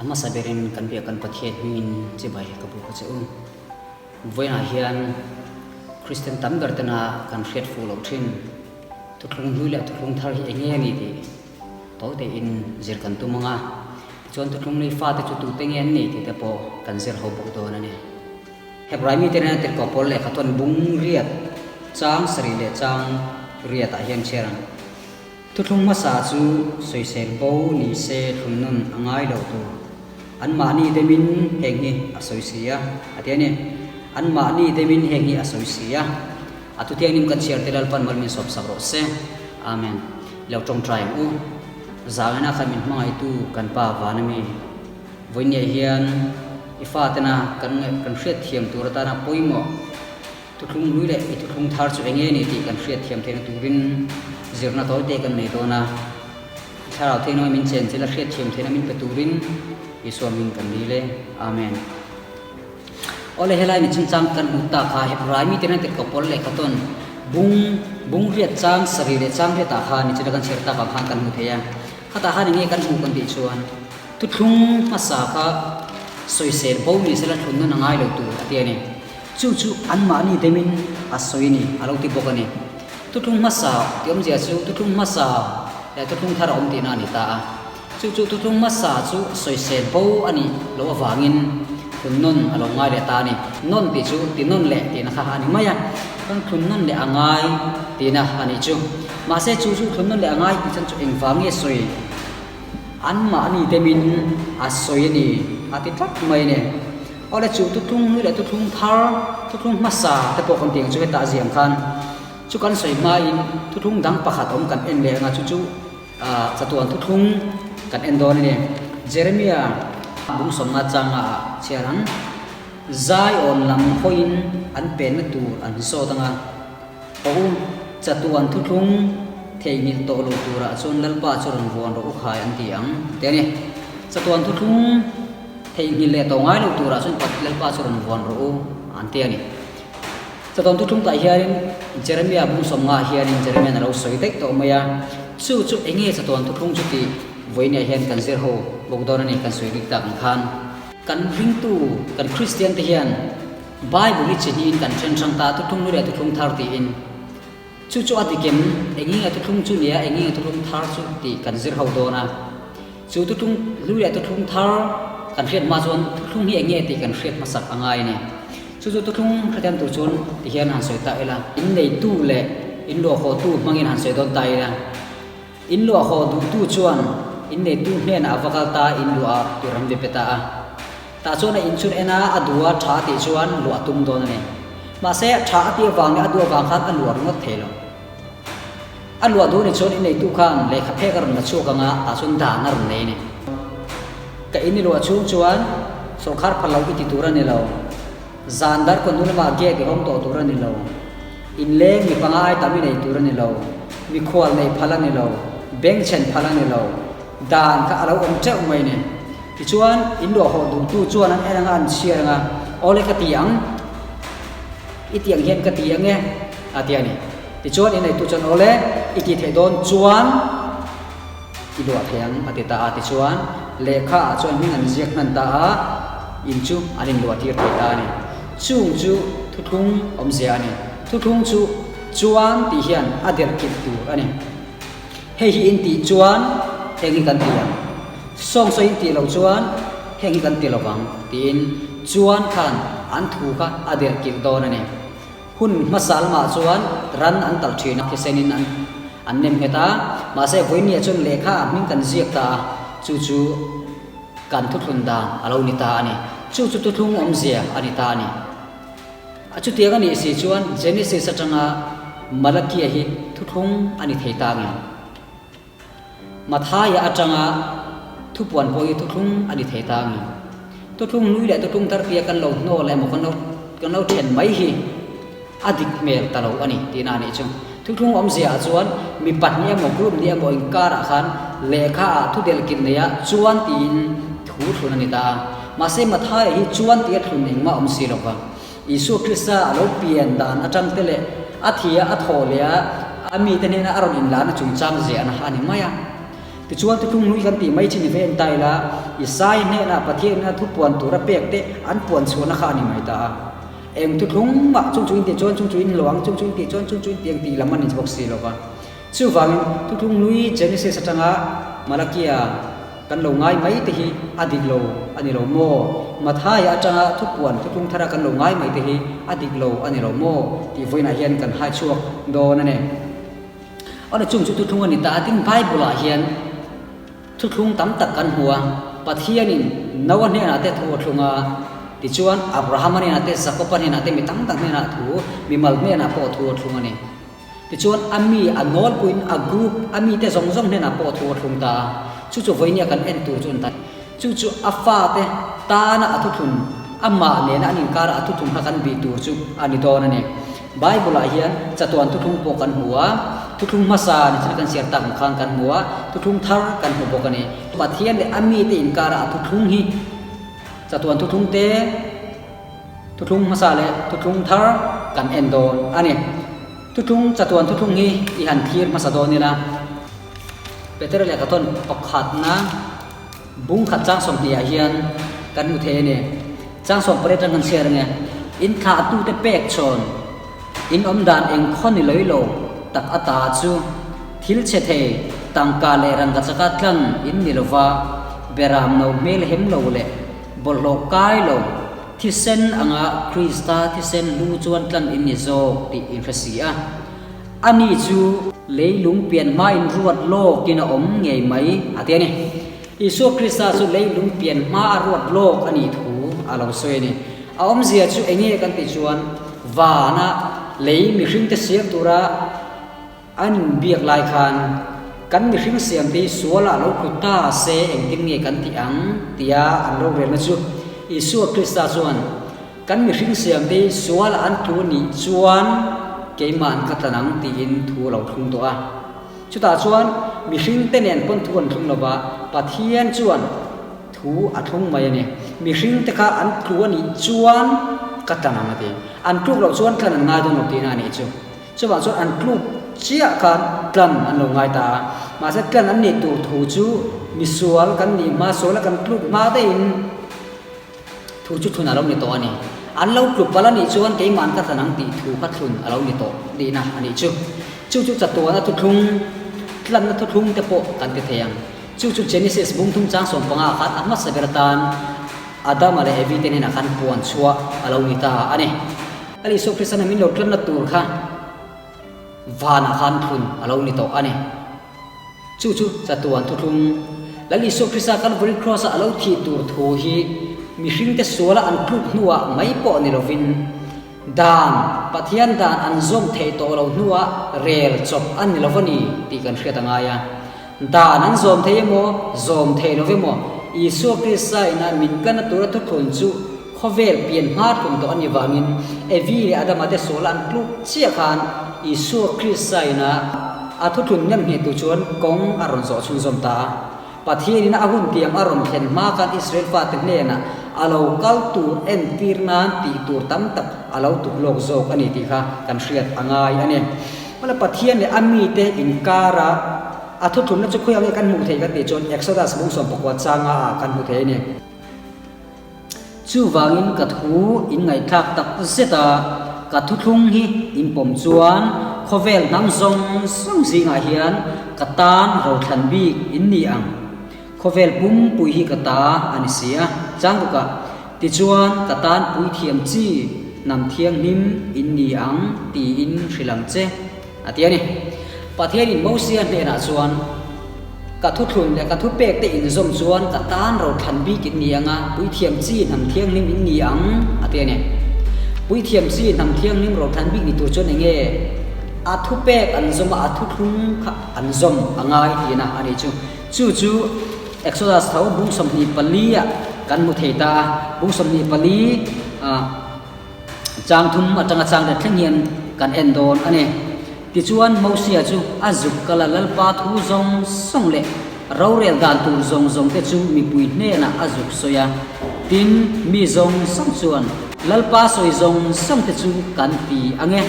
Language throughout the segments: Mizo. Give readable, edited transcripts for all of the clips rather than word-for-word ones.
A hmasa berin kan biak kan Pathian hmingin chibai ka buk a che u. Vawiinah hian Kristian tam ber tena kan hriat fuh loh thin thuthlung hlui leh thuthlung thar hi eng nge a ni tih tawi tein zir kan tum ang a. Tichuan thuthlung hlui fate chu tute nge an ni tih te pawh kan zir ho bawk dawn a ni. Hebrai mite nena tirhkoh pawl lehkha chuan bung riat chang sarih leh chang riatah hian chhiar ang. Thuthlung hmasa chu sawisel bo ni se thlun nun a ngai lo tur. Anmahni demin heng hi a sawi si a, a ti a ni. Anmahni demin heng hi a sawi si a. A thuthianghlim kan chhiar te Lalpan mal min sawpsak rawh se. Amen. I lo tawngtai ang u. Zangena khan min hmangaihtu kan Pa van ami. Vawinia hian i fatena kan kan hriatthiam tur atana pawimawh. Thuthlung hlui leh i thuthlung thar chu eng nge ni tih kan hriat thiam theihna turin zirna tawi te kan nei dawn a. I thlarau theihna min chen chilh a hriat thiam theihna min pe turin Isua hming kan dil e. Amen. Awle helai ni chungchang kan hmuh tak kha Hebrai mite nan tirhkoh pawl lehkha tawn bung bung riat chang sarih leh chang riatah khan nichina kan chhiar tak ang khan kan hmu thei a. Khatah khan eng nge kan hmuh kan tih chuan thuthlung hmasa kha sawisel bo ni sela thlun nawn a ngai lo tur a ti a ni. Chu chu anmahni demin a sawi a ni, a lo ti bawk a ni. Thuthlung hmasa tih awmzia chu thuthlung hmasa leh thuthlung thar a awm tihna a ni ta a. Chu chu thuthlung hmasa chu sawisel bo a nih loh avangin thlun nawn a lo ngai leh ta a ni. Nawn tih chu ti nawn leh tihna kha a ni mai a, chuan thlun nawn leh a ngai tihna a nih chu. Mahse chu chu thlun nawn leh a ngai tih chuan chu engvang nge sawi? Anmahni demin a sawi a ni, a ti tlat mai a ni. Awle chu thuthlung hlui leh thuthlung thar, thuthlung hmasa te pawh kan tih ang chu hetah a ziang khan chu kan sawi hmain thuthlung dang pakhat awm kan en leh anga chu chu ah chatuan thuthlung kan en dawn a ni. Jeremia bung sawmna changa ah chhiar ang Zion lam hawiin an penna tur an zawt anga aw u chatuan thuthlung theihnghilh tawh lo turah chuan Lalpa chu rawn vuan rawh u khai an ti ang ti a ni. Chatuan thuthlung. Theihnghilh leh tawh ngai lo turah chuan Pat Lalpa chu rawn vuan rawh u an ti a ni. Chatuan thuthlung tah hianin Jeremia bung sawmngah hianin Jeremia a lo sawi daih tawh mai a, chu chu eng nge chatuan thuthlung chu tih vawinia hian kan zir ho bawk dawn a ni kan sawi rik tak ang khan. Kan ringtu kan Kristian te hian Bible hi chi hnihin kan then hrang ta thuthlung lu leh thuthlung thar tiin chu chu a dikem eng nge thuthlung chu nia eng nge thuthlung thar chu tih kan zir ho dawn a. Chu thuthlung hlui leh thuthlung thar kan hriat hma chuan thuthlung hi eng nge tih kan hriat hmasak a ngai a ni. Chu chu thuthlung hrethiam tur chuan ti hian han sawi ta ila. In neitu leh in luahhawhtu hmangin han sawi dawn ta ila. In luahhawh duhtu chuan in neitu hnenah a va kal ta in luah tur an ve pe ta a. Tah chuan a inchhun en a, a duh a, tha a tih chuan luah a tum dawn a ni. Mahse tha a tih avang leh a duh avang khan a luah ringawt thei lo. A luah duh ni chuan i neitu khan lehkha phek a rawn la chhuak ang a, tah chuan dan a rawn nei a ni. Ka in i luah chhung chuan sawrkhar phal lo i ti tur a ni lo. Zan dar kawn hnu lamah gate i hawng tawh tur a ni lo. Inleng mi panga ai tam i nei tur a ni lo. Mikhual neih phal a ni lo. Bank chhen phal a ni lo. Dan kha a lo awm teuh mai a ni. Tichuan, in luah hawh duhtu chuan an en ang a, an chhiar ang a, Awle ka ti ang, i ti ang hian ka ti ang e, a ti a ni. Tichuan in eitu chuan awle i tih theih dawn chuan i luah thei ang a ti ta a. Tichuan lehkha ah chuan hming an ziak hman ta a, in chu an inluah tir thei ta a ni. Chung chu thuthlung awmzia a ni. Thuthlung chu chuan tih hian a der kilh tur a ni. Hei hi in tih chuan heng hi kan ti ang, sawng sawi in tih loh chuan heng hi kan ti lovang tiin chuan khan an thu kha a der kilh dawn a ni. Hun hmasa lamah chuan ran an talh thin a, thisenin an an nem nghet a, mahse vawinia chuan lehkha ah hming kan ziak ta a, chu chu kan thuthlun dan a lo ni ta a ni. Chu chu thuthlung awmzia a ni ta a ni. A chutiang a nih si chuan Genesis atanga Malakia hi thuthlung a ni thei ta nge? Mathaia atanga thupuan pawh hi thuthlung a ni thei ta nge? Thuthlung hlui leh thuthlung thar tia kan lo hnawl emaw kan lo kan lo then mai hi a dik hmel ta lo a ni tihna a nih chu. Thuthlung awmzia ah chuan mi pahnih emaw group nih emaw inkarah khan lehkha ah thu delhkilh neia chuan tiin thu thlun a ni ta a. Mahse Mathaia hi chuan tia thlun engmah awm si lova. Isua Krista a lo pian dan atang te leh a thia a thaw leh a a mite hnena a rawn inlahna chungchang ziahna a ni mai a. Tichuan thuthlung hlui kan tih mai chin hi en ta ila, Isai hnenah Pathianin a thupuan tur a pek te an puan chhuahna kha a ni mai ta a. Eng thuthlung mah chung chu in tih chuan chung chu in lo ang, chung chu in tih chuan chung chu in tih ang tih lam a ni bawk si lo va. Chuvangin thuthlung hlui Genesis atanga Malakia kan lo ngai mai te hi a dik lo a ni lo maw? Mathaia atanga thupuan thuthlung thara kan lo ngai mai te hi a dik lo a ni lo maw? tih vawiinah hian kan hai chhuak dawn a ni. Awle chung chu thuthlung a ni ta a, tin Bible ah hian thuthlung tam tak kan hmu a, Pathianin Noah hnenah te thu a thlung a, tichuan Abrahama hnenah te, Jakoba hnenah te, mi tam tak hnenah thu, mimal hnenah pawh thu a thlung a ni. Tichuan a mi a nawlpuiin a group a mite zawng zawng hnenah pawh thu a thlung ta a, chu chu vawinia kan en tur chu a ni ta. Chu chu a fate tana a thuthlun, amah nena an inkara a thuthlun kha kan bih tur chu a ni dawn a ni. Bible-ah hian chatuan thuthlung pawh kan hmu a, thuthlung hmasa ni chuan kan chhiar tak ang khan kan hmu a, thuthlung thar kan hmu bawk a ni. Pathian leh a mite inkara a thuthlung hi chatuan thuthlung te, thuthlung hmasa leh thuthlung thar kan en dawn a ni. Thuthlung chatuan thuthlung hi i han thlir hmasa dawn ila, Petera lehkhathawn pakhatna, Bung khat chang 20 ah hian kan hmu thei a ni. Chang 18 atang kan chhiar ange. In thlahtute pek chhawn, in awm dan eng khaw ni loi lo tak ata chu thil chhe thei tangka leh rangka chaka tlan in ni lova, beram no hmel hem lo leh bawlhhlawh kai lo thisen anga Krista thisen lu chuan tlan in ni zawk tih in hre si a. Ani chu leilung pian hmain ruat lawkin a awm ngei mai, a ti a ni. Isua Krista chu leilung pian hma a ruat lawk a nih thu a lo sawi a ni. A awmzia chu eng nge kan tih chuan vana lei mihringte siam tura an inbiak lai khan kan mihring siamte hi sualah lo tlu ta se engtin nge kan tih ang tia an rorelna chu Isua Krista chuan Kan mihring siamte hi sual an tlu nih chuan keimah an ka tlan ang tiin thu a lo thlung tawh a. Chutah chuan mihringte nen pawn thu an thlung lo va, Pathian chuan thu a thlung mai a ni. Mihringte kha an tlu a nih chuan ka tlan ang a ti. An tluk loh chuan tlan an ngai dawn lo tihna a nih chu. Chuvang chuan an tluk chiah khan tlan an lo ngai ta a. Mahse tlan an nih tur thu chu misual kan nih hma, suala kan tluk hma daihin, Thu chu thlun a lo ni tawh a ni. An lo tlu palh a nih chuan keimah an ka tlan ang tih thu kha thlun a lo ni tawh tihna a nih chu. Chu chu chatuana thuthlung, tlanna thuthlung te pawh kan ti thei ang. Chu chu Genesis bung thum chang 15 ah khan a hmasa ber atan Adama leh Evi te hnenah khan puan chhuah a lo ni ta a ni. A Isua Kristan a min lo tlanna tur kha vanah khan thlun a lo ni tawh a ni. Chu chu chatuan thuthlung Lal Isua Krista Calvary Cross-a a lo thih tur thu hi mihringte suala an tluk hnuah mai pawh ni lovin dan, Pathian dan an zawm theih tawh lo hnuah rel chawp a ni lo va ni tih kan hriat a ngai a. Dan an zawm thei emaw, zawm thei lo emaw, Isua Krista ina min tlanna tura thuthlun chu khawvel pian hma thlun tawh a ni vangin Evi leh Adama te suala an tluk chiah khan Isua Krista ina A thuthlun nem hneh tu chuan kawng a rawn zawh chhunzawm ta a. Pathianin a hun tiam a rawn thlen hma khan Israel fate hnenah a lo kal tur entir nan tih tur tam tak a lo tuk lawk zawk a ni tih kha kan hriat a ngai a ni. Hmala Pathian leh a mite inkara a thuthlunna chu khawiah nge kan hmuh theih kan tih chuan Exodus bung 19 changa ah kan hmu thei a ni. Chuvangin ka thu in ngaihthlak tak zet a, ka thuthlung hi in pawm chuan khawvel hnam zawng zawng zingah hian ka tan rothlan bik in ni ang. Khawvel pumpui hi ka ta a ni si a, changkukah tichuan ka tan puithiam chi hnam thianghlim in ni ang tiin hrilh ang che. A ti a ni. Pathianin Mosia hnenah chuan, Ka thuthlun leh ka thupek te inzawm chuan ka tan rothlan bik in ni ang a, puithiam chi hnam thianghlim in ni ang, a ti a ni. Puithiam chi hnam thianghlim rothlan bik ni tur chuan eng nge a thupek an zawm a, a thuthlung kha an zawm a ngai tihna a nih chu. Chu chu Exodus tho bung 24 ah kan hmu thei ta a, bung 24 ah, Chang thum atanga chang let thleng hian kan en dawn a ni. Tichuan Mosia chu a zuk kal a, Lalpa thu zawng zawng leh rorel dan tur zawng zawng te chu mipui hnenah a zuk sawi a. Tin, mi zawng zawng chuan, Lalpa sawi zawng zawng te chu kan ti ang e,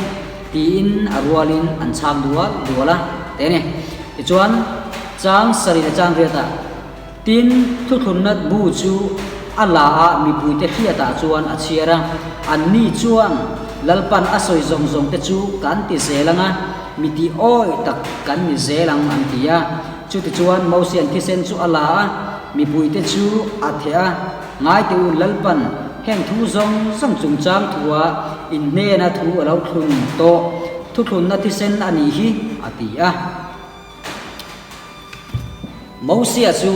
tiin a rualin an chhang dual dual a, te a ni. Tichuan. Chang sarih leh chang riatah, Tin, thuthlunna bu chu a la a mipuite hriatah chuan a chhiar a, anni chuan Lalpan a sawi zawng zawng te chu kan ti zel ang a, mi tih awih tak kan ni zel ang an ti a. Chutichuan Mosian thisen chu a la a, mipuite chu a theh a, Ngaite u Lalpan heng thu zawng zawng chungchang thua inhnena thu a lo thlun tawh, thuthlunna thisen a nih hi, a ti a. Mosia chu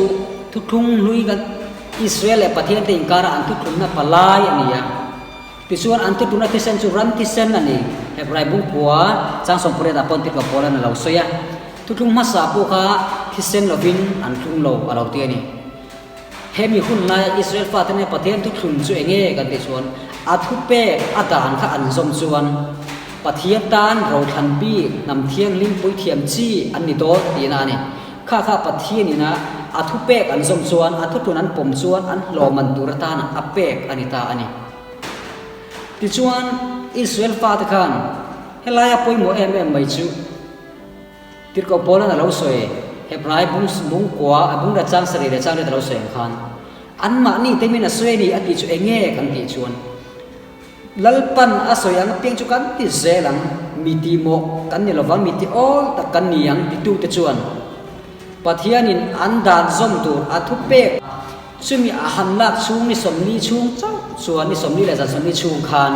thuthlung hlui kan Israel leh Pathian te inkara an thuthlunna palai a ni a. Tichuan an thuthlunna thisen chu ran thisen a ni. Hebrai bungkua chang sawmpariat ah pawn tirhkoh Paulan a lo sawi a. Thuthlung hmasa pawh kha thisen lovin an thlung lo a lo ti a ni. Hemi hun laia Israel fate nen Pathian thuthlun chu eng nge kan tih chuan a thupek a dan kha an zawm chuan Pathian tan rothlan bik hnam thianghlim puithiam chi an ni dawn tihna a ni. Kha kha Pathian ina a thupek an zawm chuan a thuthlun an pawm chuan an hlawhman tur atana a pek a ni ta a ni. Tichuan Israel fate khan helaia pawimawh em em mai chu, Tirhkoh Paulan a lo sawi, Hebrai bung bung kua a bung leh chang sarih leh chang riat a lo sawi ang khan, anmahni te min a sawi a ni a tih chu eng nge kan tih chuan, Lalpan a sawi ang apiang chu kan ti zel ang, mi tih mawh kan ni lovang, mi tih awl tak kan ni ang titute chuan Pathianin an dan zawm tur a thupek chumi a han lak chhung ni 40 chhung chauh chuan ni 40 leh zan 40 chhung khan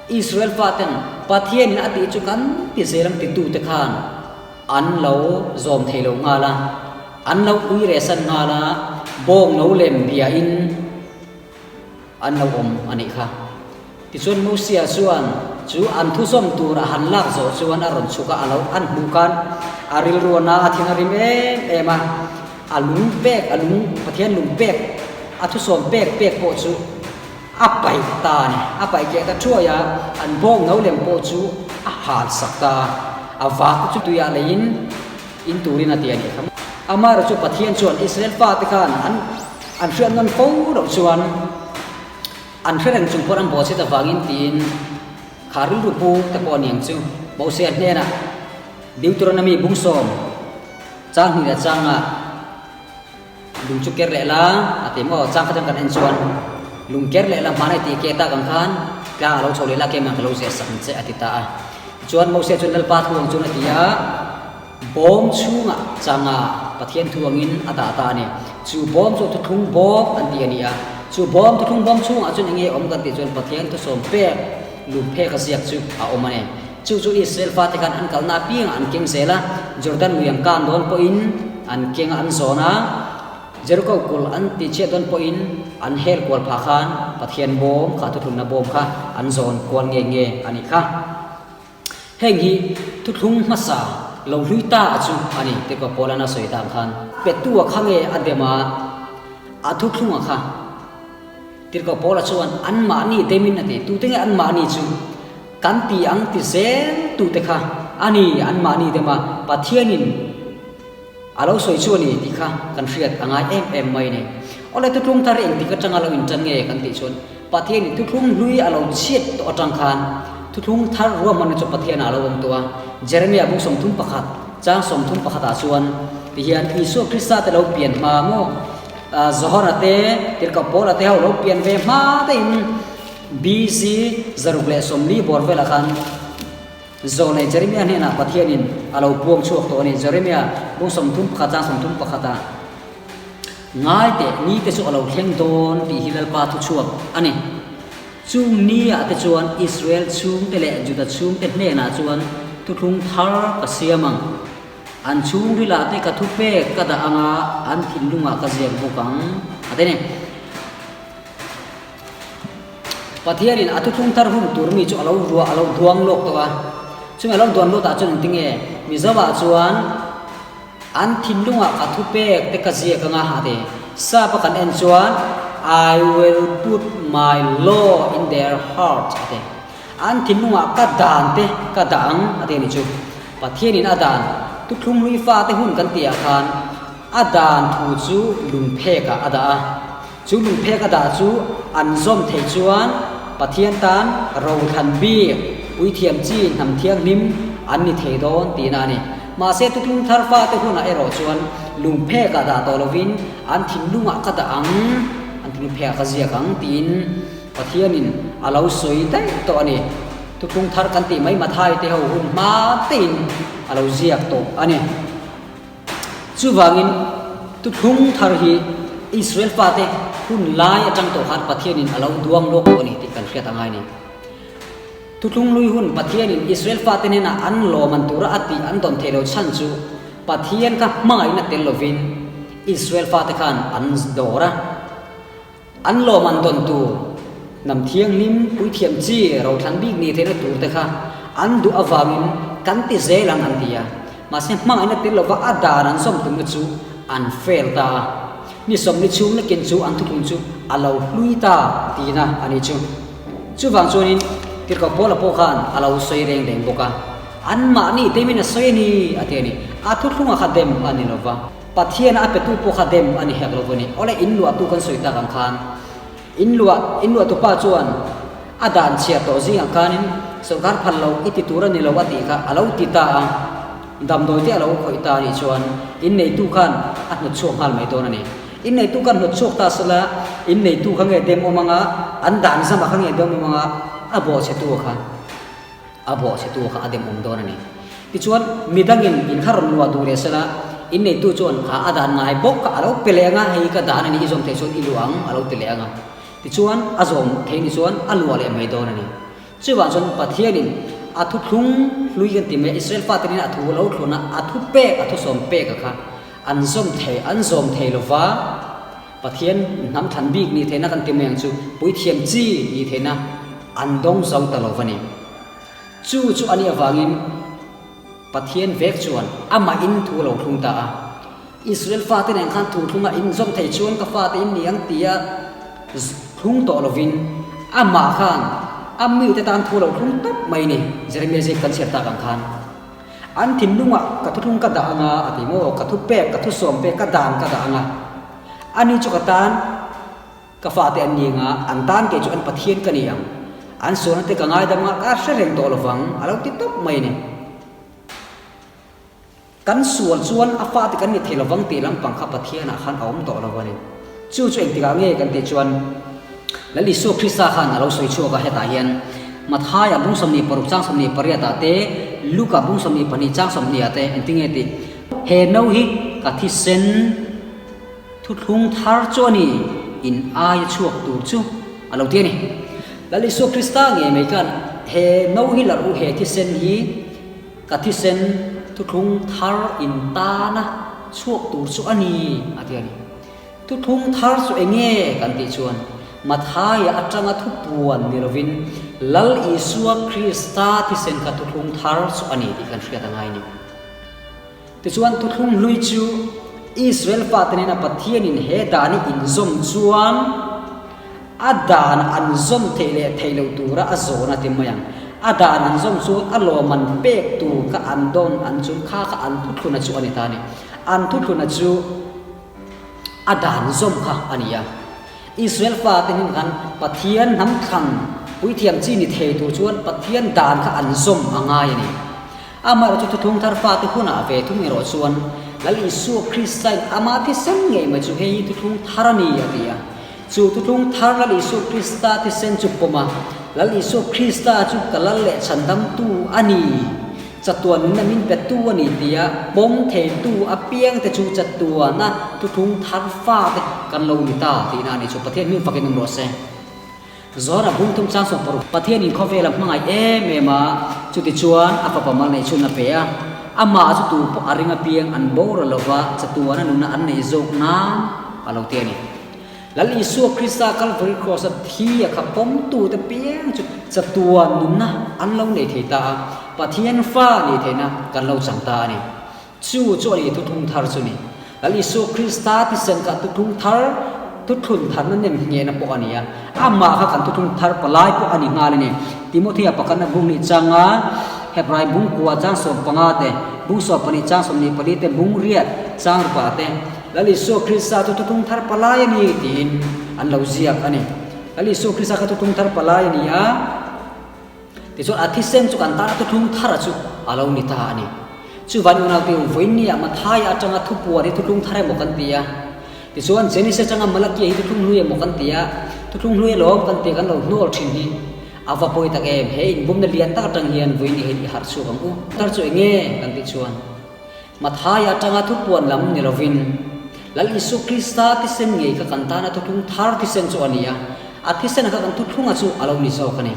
Israel faten Pathianin a tih chu kan ti zel ang titute khan an lo zawm thei lo nghal a, an lo ui reh san nghal a, bawng lo lem biain an lo awm a nih kha. Tichuan Mosia chuan chu an thuzawm tur a han lak zawh chuan a rawn chhuk a, a lo an hmuh khan a rilru a na a thin a rim em em a, a lung pek a lung Pathian lung pek a thusawm pek pek pawh chu A paih ta a ni. A paih keh ta thuai a, an bawng no lem pawh chu a hal sak ta a. A vak chu tuiah leiin in turin a ti a nih kha. Amaherawhchu chu Pathian chuan Israel fate khan an an hriat nawn fo loh chuan an hre reng chung pawh an bawhchhet avangin tiin kha rilru pu te pawh a ni ang chu. Mosia hnenah Deuteronomy bungsawm chang hnih leh changah Lung chu ker leh la a ti maw? Chang kha chuan kan en chuan lung ker leh la hmanah i tih ke tak ang khan tlang a lo chho leh la keimah ka lo zeh sak ang che a ti ta a. Tichuan Moses chuan Lalpa thu ang chuan a ti a, bawm chhungah changa Pathian thu angin a dah ta a ni. Chu bawm chu thuthlung bawm an ti a ni a. Chu bawm thuthlung bawm chhungah chuan eng nge awm kan tih chuan Pathian thusawm pek lung phek a ziak chu a awm a ni. Chu chu Israel fate khan an kalna apiangah an keng zel a, Jordan lui an kan dawn pawhin an keng a an zawn a, Jericho kulh an tihchhiat dawn pawhin an hel kual phah khan Pathian bawm kha thuthlunna bawm kha an zawn kual nge nge a nih kha. Heng hi thuthlung hmasa lo hlui ta chu a ni tih ka Paul-a'n a sawi tang khan. Petua kha nge a dem a, a thuthlunga kha. Tirhkoh Paula chuan anmahni demin a ti. Tute nge anmahni chu? Kan ti ang ti zel tute kha a ni anmahni dema Pathianin a lo sawi chu a ni tih kha kan hriat a ngai em em mai a ni. Awle thuthlung thar hi engtik atanga lo intan nge kan tih chuan Pathianin thuthlung hlui a lo chhiat tawh atang khan thuthlung thar ruahmanna chu Pathianah a lo awm tawh a. Jeremia bung 31 chang 31 ah chuan tihian Isua Krista te lo pian hma maw? Johana te, Tirhkoh Paula te ho lo pian ve hma daihin BC 640 bawr velah khan Zawnei Jeremia hnenah Pathianin a lo puang chhuak tawh a ni. Jeremia bung 31 chang 31 ah Ngai teh ni te chu a lo thleng dawn tih hi Lalpa thu chhuak a ni. Chung ni ah te chuan Israel chhungte leh Juda chhungte hnenah chuan thuthlung thar ka siam ang. An chhungrilah te ka thupek ka dah anga an thinlungah ka ziak bawk ang a ti a ni. Pathianin a thuthlung thar hun tur mi chu a lo ruah a lo duang lawk tawh a, chumi a lo duan lawtah chuan engti nge Mizoah chuan an thinlungah ka thupek te ka ziak anga a ti. Sap a kan en chuan I will put my law in their heart a ti. An thinlungah ka dan te ka dah ang a ti a ni chu. Pathianin a dan thuthlung hlui fate hun kan tihah khan a dan thu chu lungphekah a dah a. Chu lungphek a dah chu an zawm thei chuan Pathian tan rothlan bik, puithiam chi hnam thianghlim an ni thei dawn tihna a ni. Mahse thuthlung thar fate hunah erawh chuan lungphekah dah tawh lovin an thinlungah ka dah ang, an thinlung phekah ka ziak ang tiin Pathianin a lo sawi daih tawh a ni. Thuthlung thar kan tih mai Mathai te ho hun hma tein a lo ziak tawh a ni. Chuvangin thuthlung thar hi Israel fate hun lai atang tawh khan Pathianin a lo duang lawk tawh a ni tih kan hriat a ngai a ni. Thuthlung hlui hun Pathianin Israel fate hnenah an lawm an tura a tih an dawn theih lo chhan chu Pathian kha hmangaihna tel lovin Israel fate khan an dawr a. An lawm an dawn tur, hnam thianghlim, puithiam chi, rothlan bik ni theihna tur te kha an duh avangin kan ti zel ang an ti a. Mahse hmangaihna tel lova a dan an zawm tumna chu an fail ta a. Ni sawmli chhung nakin chu an thuthlung chu a lo hlui ta tihna a ni chu. Chuvang chuanin Tirhkoh Paula pawh khan a lo sawi reng reng bawk a, Anmahni demin a sawi a ni a ti a ni. A thuthlunga kha dem a ni lova. Pathian a petu pawh kha dem a ni hek lo a ni. Awle in luahtu kan sawi tak ang khan in luah in luahtu pa chuan a dan chhiar tawh zingah khanin sawrkar phal lo i ti tur a ni lo a tih kha a lo ti ta a, damdawi te a lo khawih ta a nih chuan in neitu khan a hnawt chhuak nghal mai dawn a ni. In neitu khan hnawt chhuak ta sela in neitu kha nge dem awm anga an dan zama kha nge dem awm anga a bawhchhetu kha. A bawhchhetu kha a demawm dawn a ni. Tichuan, midangin in kha rawn luah duh leh sela, in neitu chuan kha a dan ngai bawk kha a lo pe leh ang a, hei ka dan a ni, i zawm theih chuan i luah ang a lo ti leh ang a. Tichuan, a zawm theih ni chuan a luah leh mai dawn a ni. Chuvang chuan Pathianin a thuthlung hlui kan ti mai a, Israel fate nen a thu lo thlun a, a thu pek, a thusawm pek a kha an zawm thei, an zawm thei lo va, Pathian hnam thlan bik nih theihna kan ti mai ang chu, puithiam chi nih theihna an dawng zo ta lo va ni. Chu chu a nih avangin Pathian vek chuan amah in thu a lo thlung ta a. Israel fate nen khan thu thlunga in zawm thei chuan ka fate in ni ang tia thlung tawh lovin amah khan a mite tan thu a lo thlung tawp mai ni, Jeremia ziak kan chhiar tak ang khan. An thinlungah ka thuthlung ka dah anga a ti maw? Ka thu pek, ka thusawm pek, ka dan ka dah anga. Ani chu ka tan ka fate an ni anga, an tan kei chu an Pathian ka ni ang. An sualna te ka ngaidam anga ka hre reng tawh lovang a lo ti tawp mai a ni. Kan sual chuan a fate kan ni thei lovang tih lampang kha Pathianah khan a awm tawh lo a ni. Chu chu engtikah nge kan tih chuan Lal Isua Krista khan a lo sawi chhuak a, hetah hian Mathaia bung 26 chang 28 ah te, Luka bung 22 chang 20 ah te engtinge tih, He no hi ka thisen thuthlung thar chu a ni, in aia chhuak tur chu a lo ti a ni. Lal Isua Krista ngei mai khan he no hi larh u, he thisen hi ka thisen thuthlung thar in tana chhuak tur chu a ni a ti a ni. Thuthlung thar chu eng nge kan tih chuan Mathaia atanga thupuan ni lovin Lal Isua Krista thisen kha thuthlung thar chu a ni tih kan hriat a ngai a ni. Tichuan thuthlung hlui chu Israel fate nena Pathianin he dan hi inzawm chuan a dan an zawm theih leh theih loh tura a zawn a ti mai ang. A dan an zawm chuan a lawm an pek tur kha an dawn an chu kha kha an thuthluna chu a ni ta a ni. An thuthluna chu. A dan zawm kha a ni a. Israel fate hnin khan Pathian hnam thlan puithiam chi ni thei tur chuan Pathian dan kha an zawm a ngai a ni. Amaherawhchu thuthlung thar fate hunah ve thung erawh chuan Lal Isua Kristain ama thisen ngei mai chu hei hi thuthlung thar a ni a ti a. Chu thuthlung thar Lal Isua Krista thisen chu pawm a, Lal Isua Krista chu ka lal leh chhandamtu a ni. Chatuan nunna min petu a ni tia pawm theitu apiangte chu chatuana thuthlung thar fate kan lo ni ta tihna a ni chu Pathian hming fakin awm rawh se. Zawra bung thum chang sawm paruk Pathianin khawvela hmangaih em em a, chutichuan a fapa mal neih chhun a pe a, amah chu tu pawh a ring apiang an boral lova chatuana nunna an neih zawk nan a lo ti a ni. Lal Isua Krista Kalvari Kraws-a thi a kha pawmtute piang chu chatuan nunna an lo nei thei ta a, Pathian fa nih theihna kan lo chang ta a ni. Chu chu a ni thuthlung thar chu ni. Lal Isua Krista thisen kha thuthlung thar, thuthlun tharna nem nghehna pawh a ni a, amah kha kan thuthlung thar palai pawh a ni nghal a ni. Timothea pakhatna bung nih changa Hebrai bung kua chang 15 te, bung 12 chang 24 te, bung riat chang rupa te, Lal Isua Krista chu thuthlung thar palai a ni tiin an lo ziak a ni. Lal Isua Krista kha thuthlung thar palai a ni a, tichuan a thisen chu kan tana thuthlung thara chu a lo ni ta a ni. Chuvan unaute u, vawiinnia Mathaia atanga thupuan hi thuthlung thar emaw kan ti a. Tichuan, Genesis atanga Malakia hi thuthlung hlui emaw kan ti a, thuthlung hlui alawm kan tia kan lo hnual thin hi a va pawi tak em? He inbumna lian tak atang hian vawiinni hian i harh chhuak ang u. Thar chu eng nge kan tih chuan, Mathaia atanga thupuan lam ni lovin, Lal Isu Krista thisen ngei kha kan tana thuthlung thar thisen chu a ni a, a thisen kha kan thuthlunga chu a lo ni zawk a ni.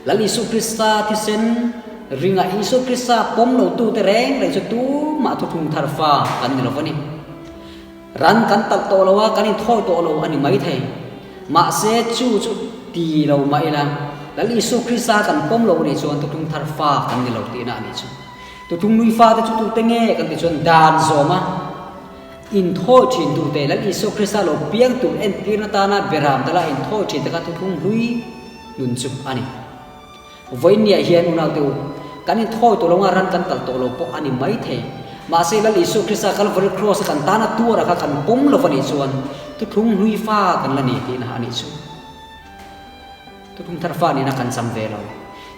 Lal Isu Krista thisen ringa Isu Krista pawm lotute reng reng chu tumah thuthlung thar fa kan ni lo a ni. Ran kan talh tawh lo a, kan inthawi tawh lo a ni maithei. Mahse, chu chu ti lo mah ila, Lal Isu Krista kan pawm lo a nih chuan thuthlung thar fa kan ni lo tihna a nih chu. Thuthlung nui fate chu tute nge kan tih chuan dan zawm a inthawi thin tute, Lal Isu Krista lo piang tur entirna tana beram tala inthawi thin te kha thuthlung hlui nun chu a ni. Vawiinniah hian unaute u, kan inthawi tawh lo nga ran kan kal tawh lo pawh a ni maithei. Mahse Lal Isu Krista Kalvari Kraws a kan tana tuara kha kan pawm lo va nih chuan thuthlung hlui fa kan la ni tihna a nih chu. Thuthlung thar fa nihna kan chang ve lo.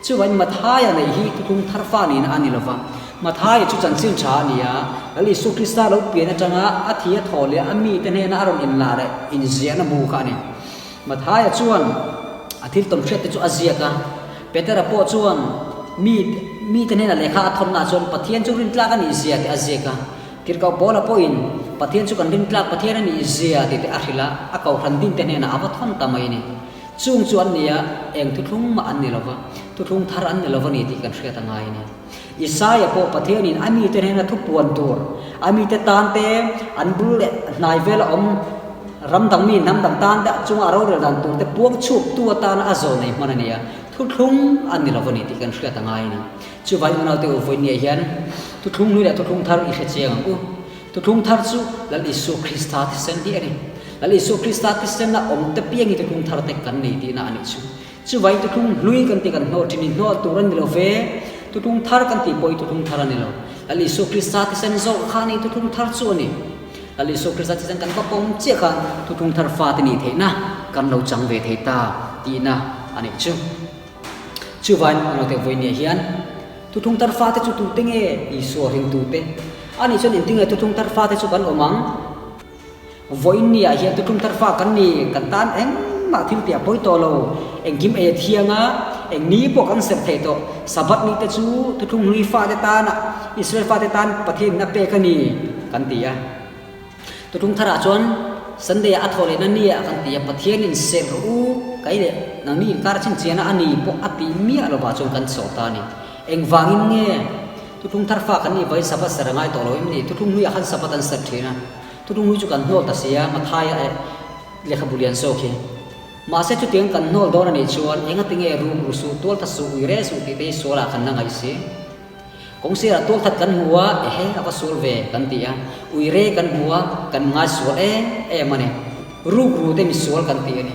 Chuvangin Mathaia neih hi thuthlung thar fa nihna a ni lo va. Mathaia chu chanchin tha a ni a, Lal Isu Krista lo pian atanga a thi a thaw leh a mite hnena a rawn inlah leh inziahna bu kha a ni. Mathaia chuan a thil tawn hriatte chu a ziak a, Petera pawh chuan mi mite hnena lehkha a thawnnaah chuan Pathian chu rintlak a nih zia tih a ziak a. Tirhkoh Paula pawhin Pathian chu kan rintlak Pathian a nih zia tih te a hrilh a, a kohhran dinte hnenah a va thawn ta mai a ni. Chung chu an ni a, eng thuthlung mah an ni lo va, thuthlung thar an ni lo va ni tih kan hriat a ngai a ni. Isaia pawh Pathianin a mite hnena thu puan tur, a mite tan te, an bul leh hnai vela awm ram dang mi hnam dang tan te chunga a rorel dan tur te puang chhuak tu atana a zawn nei hman a ni a, thuthlung a ni lo a ni tih kan hriat a ngai a ni. Chuvai unaute u vawinia hian thuthlung hlui leh thuthlung thar i hre chiang ang u. Thuthlung thar chu Lal Isua Krista thisen hi a ni. Lal Isua Krista thisena awm te piangin thuthlung thar te kan nei tihna a nih chu. Chuvai thuthlung hlui kan tih kan hnawh thin i hnawh tur a ni lo ve, thuthlung thar kan tih pawh hi thuthlung thar a ni lo. Lal Isua Krista thisen zawk kha ni thuthlung thar chu a ni. Lal Isua Krista thisen kan va pawm chiah khan thuthlung thar fate nih theihna kan lo chang ve thei ta tihna a nih chu. Chuvain naute vawinia hian thuthlung thar fate chu tute nge Isua ringtute a nih chuan engtinge thuthlung thar fate chu kan awm ang? Vawiinniah hian thuthlung thar fa kan ni, kan tan engmah thil tih a pawi tawh lo, engkim ei a thiang a, eng ni pawh kan serh thei tawh. Sabbath ni te chu thuthlung hlui fate tana, Israel fate tan Pathian in a pek a ni, kan ti a. Thuthlung tharah chuan Sunday ah a thawh lehna ni ah kan ti a, Pathian in serh rawh u, kai leh nangni inkar chhinchhiahna a ni pawh a tih miah lovah chuan kan chawh ta a ni. Engvangin nge thuthlung thar fa kan nih vawiin Sabbath serh a ngai tawh lo em ni? Thuthlung hluiah khan Sabbath an serh thin a. Thuthlung hlui chu kan hnawl ta si a, Mathaia eh lehkhabu lian zawk hi. Mahse chutiang kan hnawl dawn a nih chuan engati nge ruk ru suh, tual that suh, ui reh suh tih te hi sualah kan la ngaih si. Kawng sirah tual that kan hmu a, ehe a va sual ve kan ti a, ui re kan hmu a, kan ngai sual em em a ni. Ruk ru te misual kan ti a ni.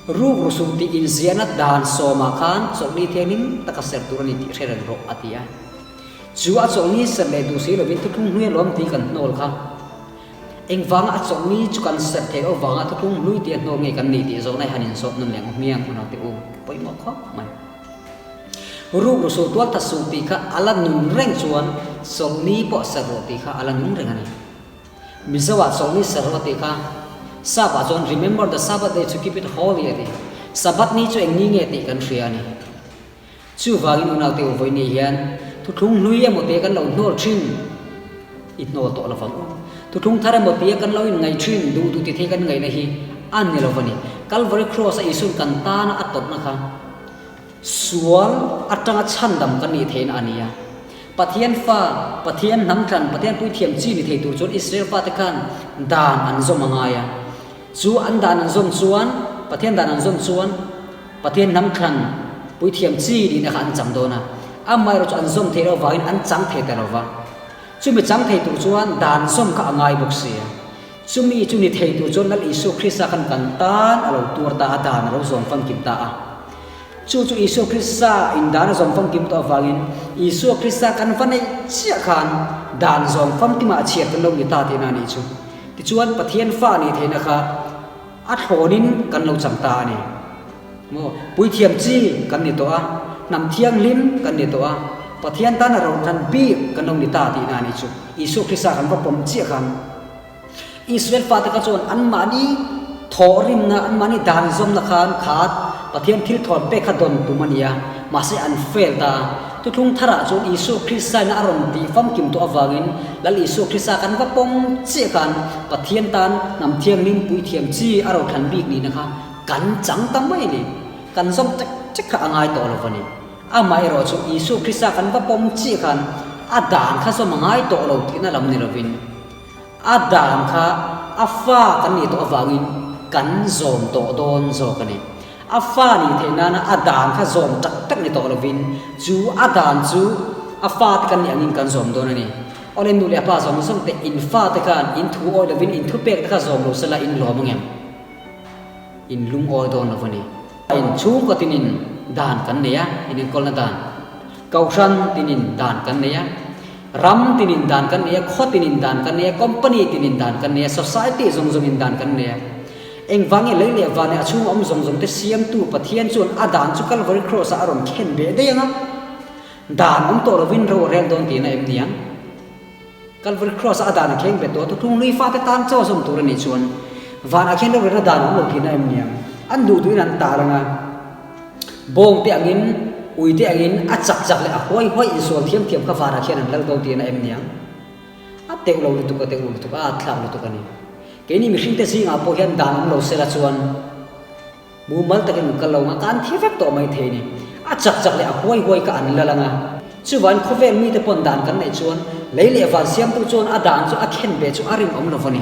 Ruk ru suh tih inziahna dan sawmah khan chawlhni thianghlim taka ser tur a ni tih hre reng rawh a ti a. Chu a chawlhni serh leh duh si lovin thuthlung hlui alawm tih kan hnawl kha. Engvanga a chawlhni chu kan serh theih loh vanga thuthlung hlui tih a hnawl nge kan nih tih zawhna hi han inzawt nawn leh ang hmiang hunah teh u pawimawh khawp mai. Ruk ru suh tual ta suh tih kha a la nun reng chuan chawlhni pawh serh rawh tih kha a la nung reng a ni. Mizo ah chawlhni serh rawh tih kha Sap ah chuan remember the Sabbath day to keep it holy a ti. Sabbath ni chu eng ni nge tih kan hria a ni. Chuvangin unaute u vawiin hian thuthlung hlui emaw tia kan lo hnawl thin i hnawl tawh lovang u. Thuthlung thar emaw tia kan lo inngaih thin duh duh ti thei kan ngaihna hi a ni lo va ni. Calvary Cross a Isua'n kan tana a tawrhna kha sual atanga chhandam kan nih theihna a ni a. Pathian fa, Pathian hnam thlan, Pathian puithiam chi ni thei tur chuan Israel fate khan dan an zawm a ngai a. Chu an dan an zawm chuan, Pathian dan an zawm chuan, Pathian hnam thlan puithiam chi nihna kha an chang dawn a, amaherawh chu an zawm theih loh avangin an chang thei ta lo va. Chumi chang thei tur chuan dan zawm kha a ngai bawk si a. Chumi chu ni thei tur chuan Lal Isua Krista khan kan tan a lo tuar ta a, dan a lo zawm famkim ta a. Chu chu Isua Krista in dan a zawm famkim tawh avangin Isua Krista kan va neih chiah khan dan zawm famkimah a chhiar kan lo ni ta tihna a nih chu. Tichuan Pathian fa nih theihna kha A thlawnin kan lo chang ta a ni. Maw? Puithiam chi kan ni tawh a, hnam thianghlim kan ni tawh a. Pathian tana rothlan bik kan lo ni ta tihna a nih chu. Isua Krista kan va pawm chiah khan Israel fate kha chuan anmahni thawhrimna, anmahni dan zawmna khan kha Pathian thil thawn pek kha dawn tum a ni a, mahse an fail ta a. Thuthlung tharah chuan Isua Krista ina a rawn tih famkim tawh avangin Lal Isua Krista kan va pawm chiah khan Pathian tan hnam thianghlim puithiam chi a rothlan bik nihna kha kan chang ta mai a ni. Kan zawm ṭek ṭek kha a ngai tawh lo va ni. Amaherawh chu Isua Krista kan va pawm chiah khan a dan kha zawm a ngai tawh lo tihna lam ni lovin a dan kha a fa kan nih tawh avangin kan zawm tawh dawn zawk a ni. A fa nih theih nana a dan kha zawm tak tak ni tawh lovin chu a dan chu a fate kan nih angin kan zawm dawn a ni. Awle nu leh pa zawng zawng te in fate khan in thu awi lovin in thupek te kha zawm lo sela in lawm angem? In lungawi dawn lo a ni. In chhungkaw tinin dan kan nei a, in enkawlna dan. Kohhran tinin dan kan nei a, ram tinin dan kan nei a, khaw tinin dan kan nei a, company tinin dan kan nei a, society zawng zawngin dan kan nei a. Engvang nge lei leh van leh a chhunga awm zawng zawng te siamtu Pathian chuan a dan chu Calvary Cross ah a rawn khen beh daih ang a, dan awm tawh lovin ro a rel dawn tihna em ni ang? Calvary Cross ah a dan a kheng bet tawh a, thuthlung hlui fate tan chaw zawm tur a nih chuan vanah khian ro rel a dan awm lo tihna em ni ang? An duh duhin an tar ang a. Bawng te angin, ui te angin a chak chak leh a huai huai insual thiam thiam kha vanah khian an lal dawn tihna em ni ang? A teuh lo lutuk, a teuh lo lutuk, a at thlak lutuk a ni. Keini mihringte zingah pawh hian dan awm lo sela chuan mumal takin an kal lo ang a, ka an thi vek tawh mai thei a ni. A chak chak leh a huai huai kha an lal ang a. Chuvangin khawvel mite pawn dan kan neih chuan lei leh van siamtu chuan a dan chu a khen ve chu a rinawm lo va ni.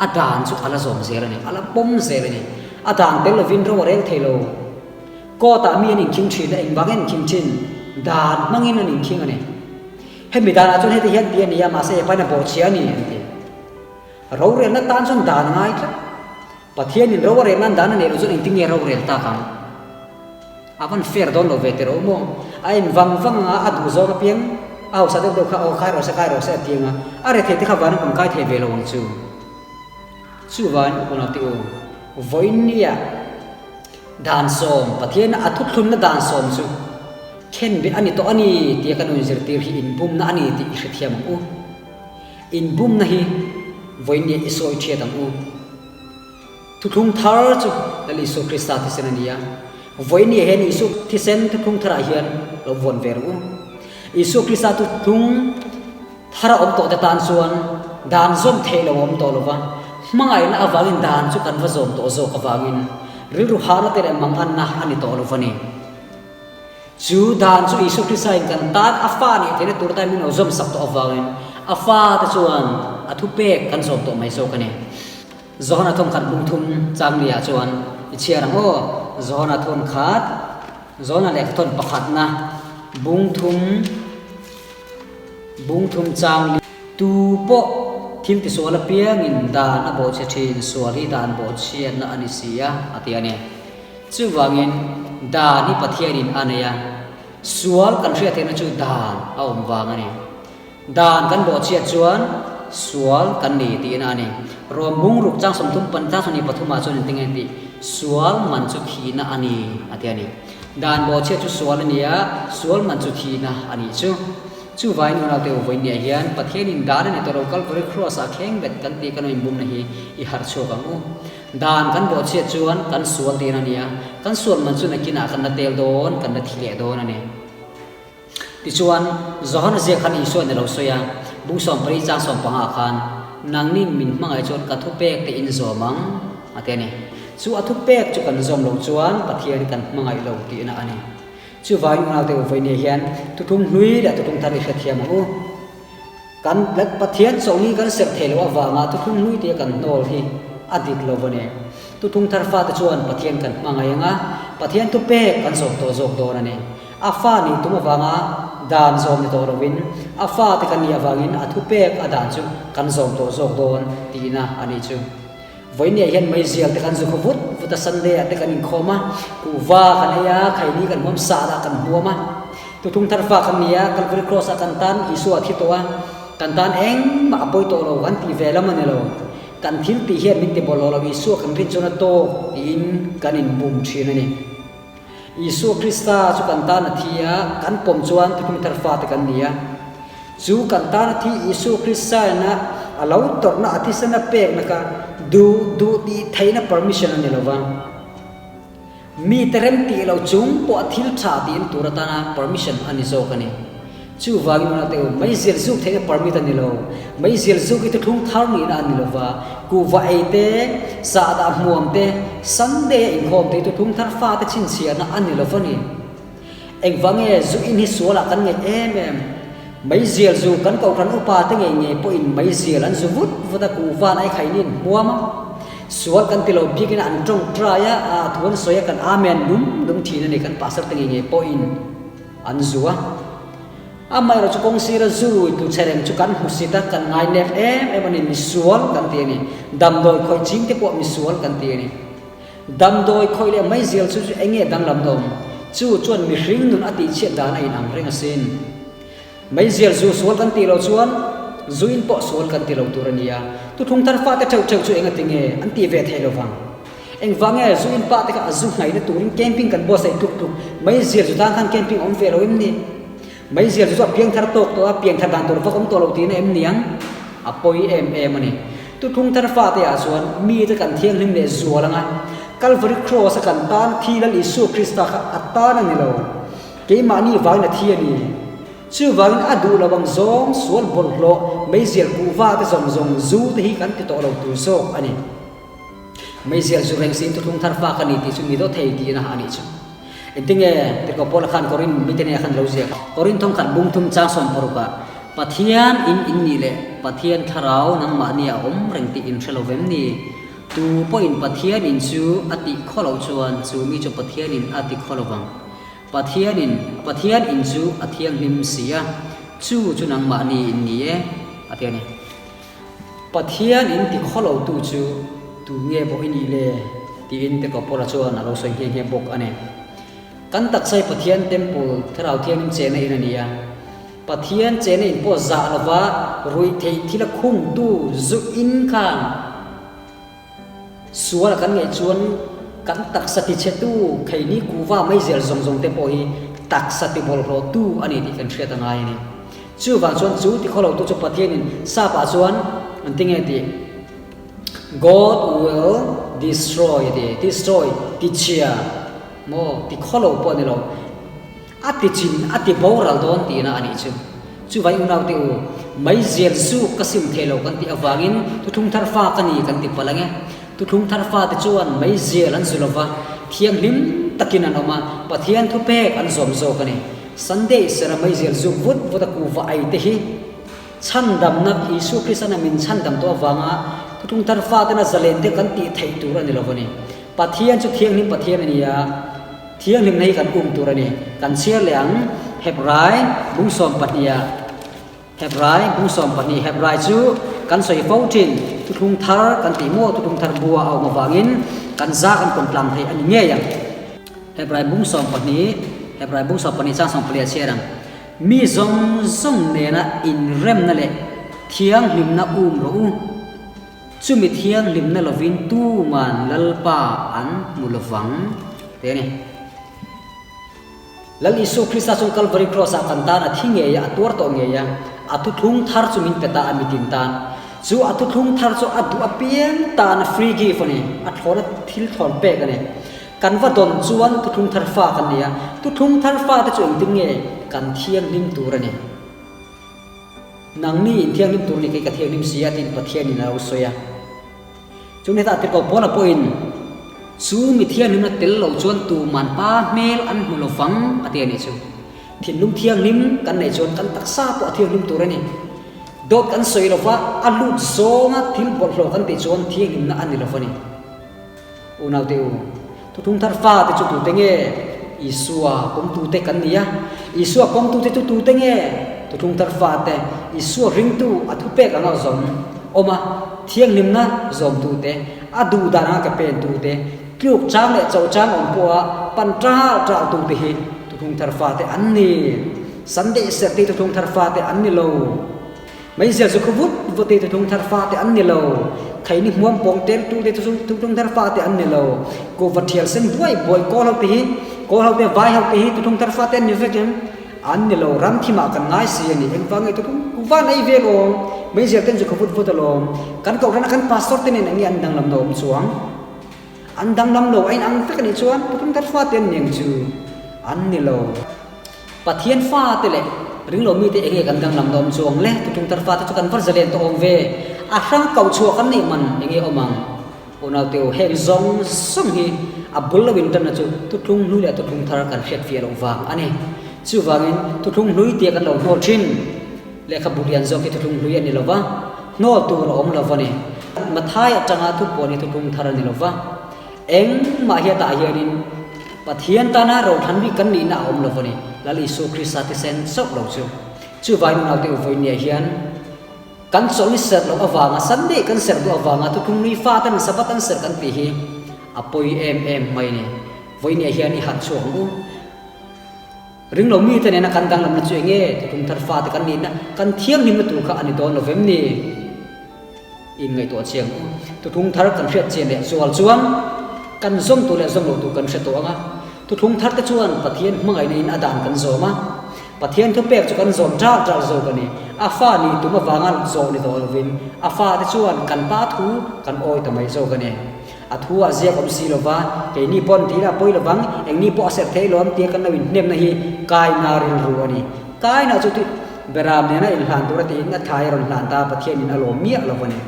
A dan chu a la zawm zel a ni, a la pawm zel a ni. A dan tel lovin ro a rel thei lo. Court ah mi an inkhing thin a, engvang in inkhing thin? Dan hmangin an inkhing a ni. Hemi danah chuan heti hian ti a ni a, mahse hepain a bawhchhia a ni an ti. Rorelna tan chuan dan a ngai tlat. Pathianin ro a rel nan dan a neih loh chuan engtin nge rorel tak ang? A van fair dawn lo ve teh rawh maw? A en vang vang a, a duh zawng apiang a hausa deuh deuh kha aw khai rawh se khai rawh se a ti ang a, a rethei te kha van a kun kai thei ve lo ang chu. Chuvan unau te u, vawiinnia dan sawm, Pathiana a thuthlunna dan sawm chu khenbeh a ni tawh a ni tia kan inzirtir hi inbumna a ni tih i hrethiam ang u. Inbumna hi vawiinnia i sawi thiat ang u. Thuthlung thar chu Lal Isua Krista thisen a ni a. Vawiin hian Isua thisen thuthlung tharah hian lo vawn ve rawh u. Isua Krista thuthlung thar a awm tawh te tan chuan dan zawm theih lo a awm tawh lo va, hmangaihna avangin dan chu kan va zawm tawh zawk avangin rilru hahna te leh manganna a ni tawh lo va ni. Chu dan chu Isua Krista in kan tan a fa nih theihna tur atan min lo zawm sak tawh avangin a fate chuan a thupek kan zawm tawh mai zawk a ni. Johana thawnkhat bung thum changli ah chuan i chhiar ang aw. Johana thawnkhat, Johana lehkha thawn pakhatna bung thum, bung thum changli. Tu pawh thil tisual apiangin dan a bawhchhe thin, sual hi dan bawhchhiatna a ni si a, a ti a ni. Chuvangin dan hi Pathianin a nei a, sual kan hriat theihna chu dan a awm vang a ni. Dan kan bawhchhiat chuan sual kan ni tihna a ni. Rom bung ruk chang 30 pan chang 23 ah chuan engtin nge tih? Sual man chu thihna a ni a ti a ni. Dan bawhchhiat chu sual a ni a, sual man chu thihna a nih chu. Chuvain unaute u vawinia hian Pathianin dan a ni tawh lo Kalvari Kraws ah kheng bet kan tih kan awm inbumna hi i harh chhuak ang u. Dan kan bawhchhiat chuan kan sual tihna a ni a, kan sual man chu nakinah kan la tel dawn, kan la thi leh dawn a ni. Tichuan, Johana ziak khan Isua ni lo sawi a, bung 14 chang 15 ah khan, Nangnin min hmangaih chuan ka thupek te in zawm ang, a ti a ni. Chu a thupek chu kan zawm loh chuan Pathian kan hmangaih lo tihna a ni. Chuvangin unaute u vawinia hian thuthlung hlui leh thuthlung thar i hrethiam ang u. Kan Pathian chawhni kan serh thei loh avanga thuthlung hlui tia kan hnawl hi a dik lo a ni. Thuthlung thar fate chuan Pathian kan hmangaih ang a, Pathian thupek kan zawm tawh zawk dawn a ni. A fa nih tum avanga dan zawm ni tawh lovin, a fate kan nih avangin a thupek a dan chu kan zawm tawh zawk dawn tihna a nih chu. Vawinia hian meizial te kan zu khaw vut vut a, Sunday ah te kan inkhawm a, kuhva kan ei a, khaini kan huam, sahlah kan huam a, Thuthlung thar fa kan ni a, Calvary Cross ah kan tan Isua a thi tawh a, kan tan engmah a pawi tawh lo kan tih ve lam a ni lo. Kan thil tih hian min ti bawlhhlawh lo, Isua kan rin chuan a tawk tiin kan inbum thin a ni. Isua Krista chu kan tan a thi a, kan pawm chuan thuthlung thar fate kan ni a. Chu kan tan a thi Isua Krista ina a lo tawrhna a thisen a pekna kha duh duh tih theihna permission a ni lo va. Mite rem tih loh chung pawh a thil tha tiin tur atana permission a ni zawk a ni. Chuvangin unau te u, meizial zuk theihna permit a ni lo. Meizial zuk hi thuthlung thar nihna a ni lo va, kuhva ei te, sahdah hmuam te, Sunday a inkhawm te hi thuthlung thar fate chhinchhiahna a ni lo va ni. Engvange zu in hi sualah kan ngaih em em? Meizial zu kan kohhran upa te ngei ngei pawhin meizial an zu vut vut a, kuhva an ei khainin hmuam a. Sual kan ti lo bikin an tawngtai a, a thu an sawi a, kan Amen dum dum thin a ni, kan pastor te ngei ngei pawhin an zu a. Amaherawh chu kawng sira zu rui tu che reng chu kan hmusit a, kan ngai nep em em a ni, misual kan ti a ni. Damdawi khawih ching te pawh misual kan ti a ni. Damdawi khawih leh meizial chu chu eng nge danglam na awm? Chu chuan mihring nun a tihchhiat dan a inang reng asin. Meizial zu sual kan tih loh chuan zuin pawh sual kan ti lo tur a ni a. Tuthlung thar fate theuh theuh chu eng a ti nge an tih ve thei lo vang. Engvang nge zuin pa te kha a zu hnaihna turin camping kan buatsaih tluk tluk meizial zu tan khan camping awm ve lo em ni? Meizial zu chu a piang thar tawk tawh a, piang thar dan tur vak awm tawh lo tihna em ni ang? A pawi em em a ni. Tuthlung thar fate ah chuan mite kan thianghlim leh zual anga Calvary Cross a kan tan thi Lal Isua Krista kha a tan a ni lo. Keimahni vangin a thi a ni. Chuvangin a duh lo ang zawng sual bawlhhlawh, meizial kuhva te zawng zawng zu te hi kan ti tawh lo tur zawk a ni. Meizial zu reng siin thuthlung thar fak a ni tih chu mi dawt thei tihna a nih chu. Engtinge Tirhkoh Paula khan Korin mite hnenah khan lo ziak a. Korin thawngkhat bung thum chang 60 ah, Pathian in in nih leh Pathian thlarau nangmahni a awm reng tih in hre lo vem ni? Tu pawhin Pathian in chu a tih khaw loh chuan chu mi chu Pathian in a ti khaw lo vang. Pathianin Pathian in chu a thianghlim si a, chu chu nangmahni in ni e, a ti a ni. Pathian in ti khawlotu chu tu nge pawh i nih le? tiin Tekawpawla chuan a lo sawi nghe nghe bawk a ni. Kan taksai Pathian temple Thlarau Thianghlim chena in a ni a. Pathian chena in pawh zah lova ruih theih thil a khungtu zu in khan, Sual kan ngaih chuan kan taksa tichhetu kheini kuva meizial zawng zawng te pawh hi taksa tibawlhhlawhtu a ni tih kan hriat a ngai a ni. Chuvang chuan chu tikhawlotu chu Pathianin sap ah chuan an ti nge tih God will destroy a ti, destroy, tichhia maw tikhawlo pawh a ni lo. A ti chin, a ti boral dawn tihna a nih chu. Chuvai unaute u, meizial zuk ka sim thei lo kan tih avangin thuthlung thar fa ka ni kan ti palh ang e. Thuthlung thar fate chuan meizial an zu lova, thianghlim takin an awm a, Pathian thupek an zawm zawk a ni. Sunday sera meizial zuk vut vut a kuhva ei te hi chhandamna Isua Kristan a min chhandam tawh avanga thuthlung thar fatena zalen te kan tih theih tur a ni lo a ni. Pathian chu thianghlim Pathian a ni a. Thianghlimna hi kan um tur a ni. Kan chhiar leh ang, Hebrai bung 12 ah, Hebrai bung 12, Hebrai chu kan sawi fo thin, thuthlung thar kan tih maw, thuthlung thar bua a awm avangin kan za kan pawm tlang thei a ni ngei ang. Hebrai bung 12, Hebrai bung 12 chang 14 a chhiar ang, Mi zawng zawng nena inremna leh thianghlimna um rawh u. Chumi thianghlimna lovin tuman Lalpa an hmu lovang te a ni. Lal Isua Krista chuan Kalvari Cross-ah kan tan a thi ngei a, a tuar tawh ngei a, a thuthlung thar chu min pe ta a mitin tan. Chu a thuthlung thar chu a duh apiang tan a free gift a ni, a thlawna thil thlawn pek a ni. Kan va dawn chuan thuthlung thar fa kan ni a, thuthlung thar fate chu engtin nge kan thianghlim tur a ni. Nangni in thianghlim tur ni kei ka thianghlim si a tiin Pathianin a lo sawi a. Chu hetah tirhkoh Paula pawhin chu mi thianghlimna tel lo chuan tuman pa hmel an hmu lo vang a ti a nih chu. Thinlung thianghlim kan neih chuan kan taksa pawh a thianghlim tur a ni. Dawt kan sawi lo va, a lut zawnga thil bawlhhlawh kan tih chuan thianghlimna a ni lo va ni. Unaute u, thuthlung thar fate chu tute nge? Isua pawmtute kan ni a. Isua pawmtute chu tute nge? Thuthlung thar fate, Isua ringtu a thupek anga zawm awm a, thianghlimna zawmtute, a duh dan anga ke pentute, tluk chang leh cho chang awm pawha pan ṭal ṭaltute hi thuthlung thar fate an ni. Sunday serh te hi thuthlung thar fate an ni lo. Meizial zu khu vut vut hi thuthlung thar fate an ni lo. Kheini hmuam pawng tel tu te chu thuthlung thar fate an ni lo. Kuhva thial sen buai buai kawl ho te hi, kawl ho te vai ho te hi thuthlung thar fate an ni vek em? An ni lo. Ram thim ah kan ngai si a ni. Engvang nge thuthlung kuhva an ei vel awm? Meizial ten zu khu vut vut alawm. Kan kohhran a kan pastor te nen eng nge an danglam na awm chuang? An danglam lo a inang vek a nih chuan thuthlung thar fate an ni ang chu? An ni lo. Pathian fate leh ringlo mite enge kan danglam na awm chuang le? Tutung tar fate chu kan var zalen tawh awm ve. A hrang koh chhuah kan neih man enge awm ang? Unaute u, heng zawng zawng hi a bul lo intanna chu tutlung hlui leh tutlung thar kan hriat fiah loh vang a ni. Chuvangin tutlung hlui tia kan lo hnawl thin. Lehkhabu lian zawk hi tutlung hlui a ni lo va, hnawl tur a awm lo va ni. Mathai atanga thupuan hi tutlung thar a ni lo va. Engmah hi a tah hianin Pathian tana rothlan bik kan nihna a awm lo a ni, Lal Isua Krista thisen chauh lo chu. Chuvai nunaute u vawinia hian kan chawlhni serh loh avanga Sunday kan serh duh avanga thuthlung nui fa ten Sabbath an serh kan tih hi a pawi em em mai a ni. Vawinia hian i harh chhuak ang u. Ring lo mite nena kan danglamna chu enge? Thuthlung thar fate kan nihna kan thianghlimna tur kha a ni dawn lo vem ni? In ngaihtuah chiang u. Thuthlung thar kan hriat chian leh zual chuan kan zawm tur leh zawm loh tur kan hre tawh ang a. Thuthlung thar te chuan Pathian hmangaihna in a dan kan zawm a. Pathian thupek chu kan zawm ṭal ṭal zawk a ni. A fa ni tum avanga zawh ni tawh lovin a fate chuan kan pa thu kan awi ta mai zawk a ni. A thu a ziak awm si lova, keini pawh an ti ila a pawi lovang, engni pawh a serh thei lo an tia kan lo inhnemna hi Kaina rilru a ni. Kaina chu ti Beram nena inhlan tura tiin a thlai a rawn hlan ta a, Pathianin a lawm miah lo a ni.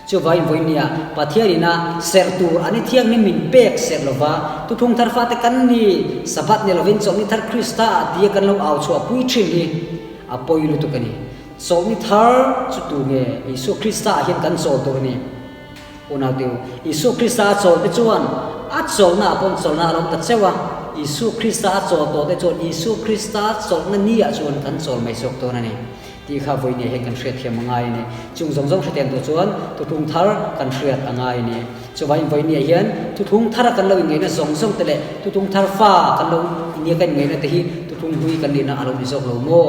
Chuvangin vawinia Pathianin a serh tur an i thianghlim min pek serh lova, Thuthlung thar fate kan ni, Sabbath ni lovin Chawlhni thar Krista ah tia kan lo au chhuah pui thin hi a pawi lutuk a ni. Chawlhni thar chu tu nge? Isua Krista ah hian kan chawl tur a ni. Unaute u, Isua Krista a chawl te chuan a chawlhna ah pawh chawlhna a lo ta cheuh a, Isua Krista a chawl tawh te chuan Isua Krista chawlhna ni ah chuan kan chawl mai zawk dawn a ni tih kha vawiin ah hian kan hriatthiam a ngai a ni. Chung zawng zawng hrethiam tur chuan thuthlung thar kan hriat a ngai a ni. Chuvangin vawiin ah hian thuthlung thar a kan lo inngeihna zawng zawng te leh thuthlung thar fa kan lo innia kan inngeihna te hi thuthlung hlui kan nihna a lo ni zawk lo maw?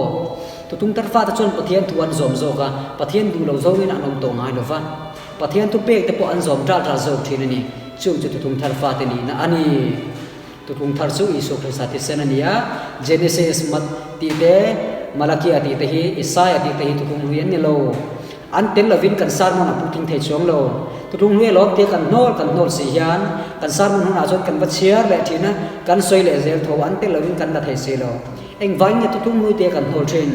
Thuthlung thar fa te chuan Pathian thu an zawm zawk a, Pathian duh lo zawngin an awm tawh ngai lo va. Pathian thupek te pawh an zawm ṭal ṭal zawk ṭhin a ni. Chung chu Thuthlung Thar fate nihna a ni. Thuthlung Thar chu Isua Krista thisen a ni a, Genesis, Mat tih te, Malakia tih te hi, Isaia tih te hi Thuthlung Hlui an ni lo. An tel lovin kan sermon a puitling thei chuang lo. Thuthlung Hlui alawm tia kan hnawl kan hnawl si hian kan sermon hunah chuan kan va chhiar leh ṭhin a, kan sawi leh zel tho, an tel lovin kan la thei si lo. Engvangin nge Thuthlung Hlui tia kan hnawl ṭhin?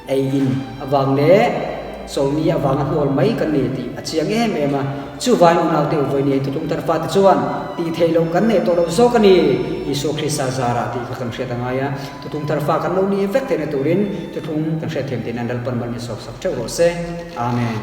Ei in avang leh chawlni avanga hnawl mai kan ni tih a chiang em em a. Chuvain unaute u vawinia thuthlung thar fate chuan tih theih loh kan neih tawh loh zawk a ni. Isua Krista zarah tih kha kan hriat a ngai a. Thuthlung thar fa kan lo ni vek theihna turin thuthlung kan hriat thiam tih nan Lalpan mal min sawksak theuh rawh se. Amen.